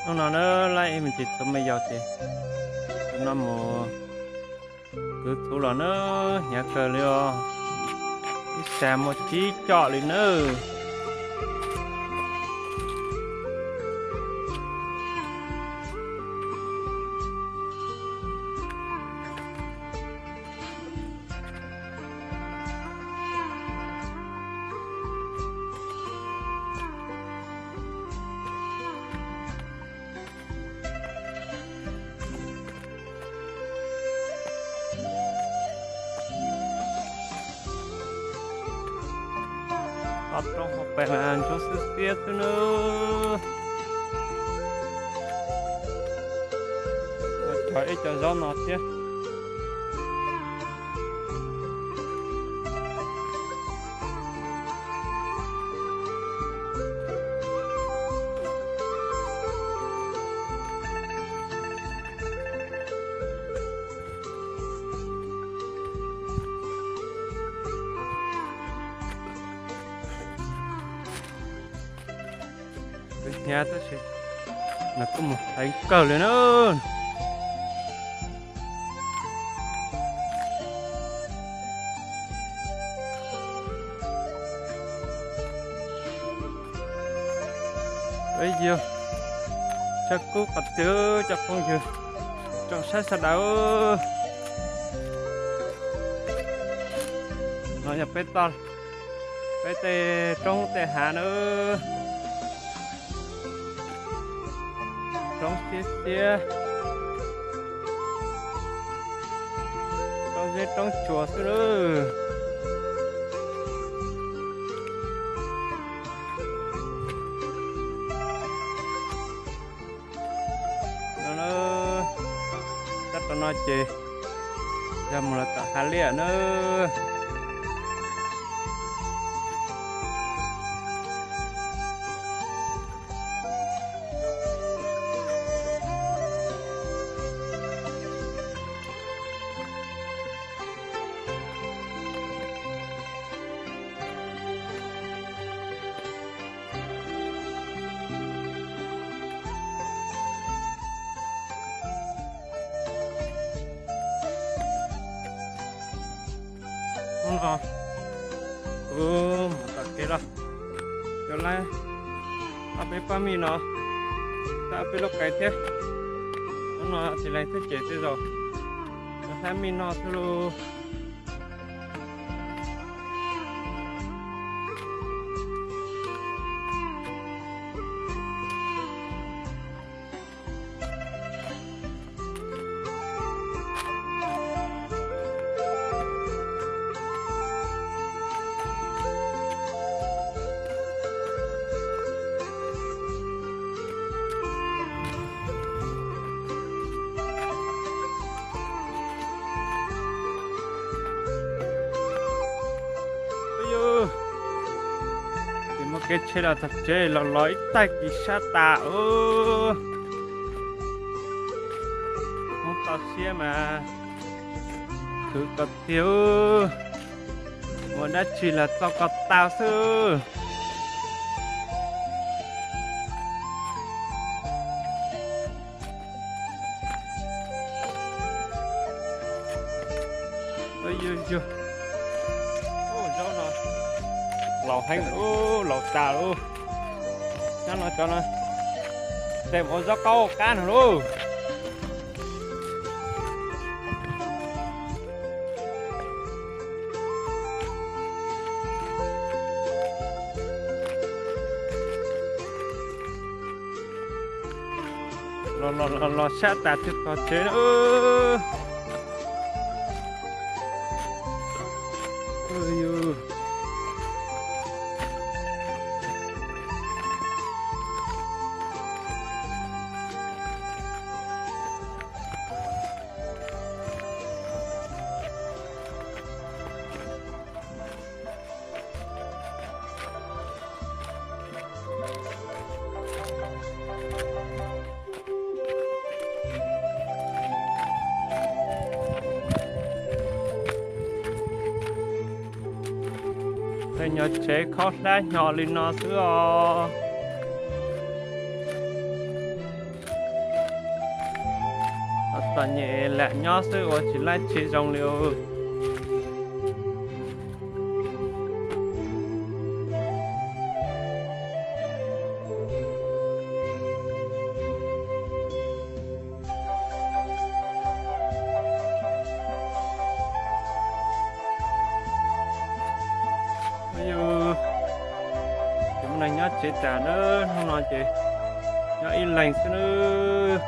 Hnub no na, lab ib me ntsis txhuv me yaus ces tus no mus kwv txhuv los na, hnyav kawg li os. Ib sas muaj tsib com li nawb. Qhov roob hauv pes mas ntsuab xiab xiab xwb nawb. Ua cov ib co zaub no thiab. Hnyav tab sis nws kuj mus heev kawg li na. Yog tshaj kub qhov twg cov phooj ywg tsoom saib sawv daws. No yog peb toj, peb tej roob tej hav na. Roob xiab xiab, roob zeb roob tsuas xwb lawm. No, sab rau no ces yog mus los tom hav liaj na. Hnub no kuv mus tom kev los, cov laib ob peb pob mij no, tab peb lub qe thiab. Hnub no tsis lees thiab ces tej zaum hlab mij noj xwb lauj. Ces muaj kev tsheb los txog tsev los los ib tag kis sab tas ub. Hmoob toj siab mas khwv kom tiag ub. Ua dab tsi los txo ko taw xwb. Yog, zaub no laus heev ub, laus tas ub. Nyob no cov no tes ua zaub qaub qab no lauj. Los los los sab tas twg qhov tsev na. Tej nyuag tsev khaub hlab hnyo li no xwb os. Txom nyem lam nyob xwb ua tsis laib tsev zoo li. Yus, ces muaj neeg nyob tsev tas na, hnub no ces nyob ib leeg xwb nawb.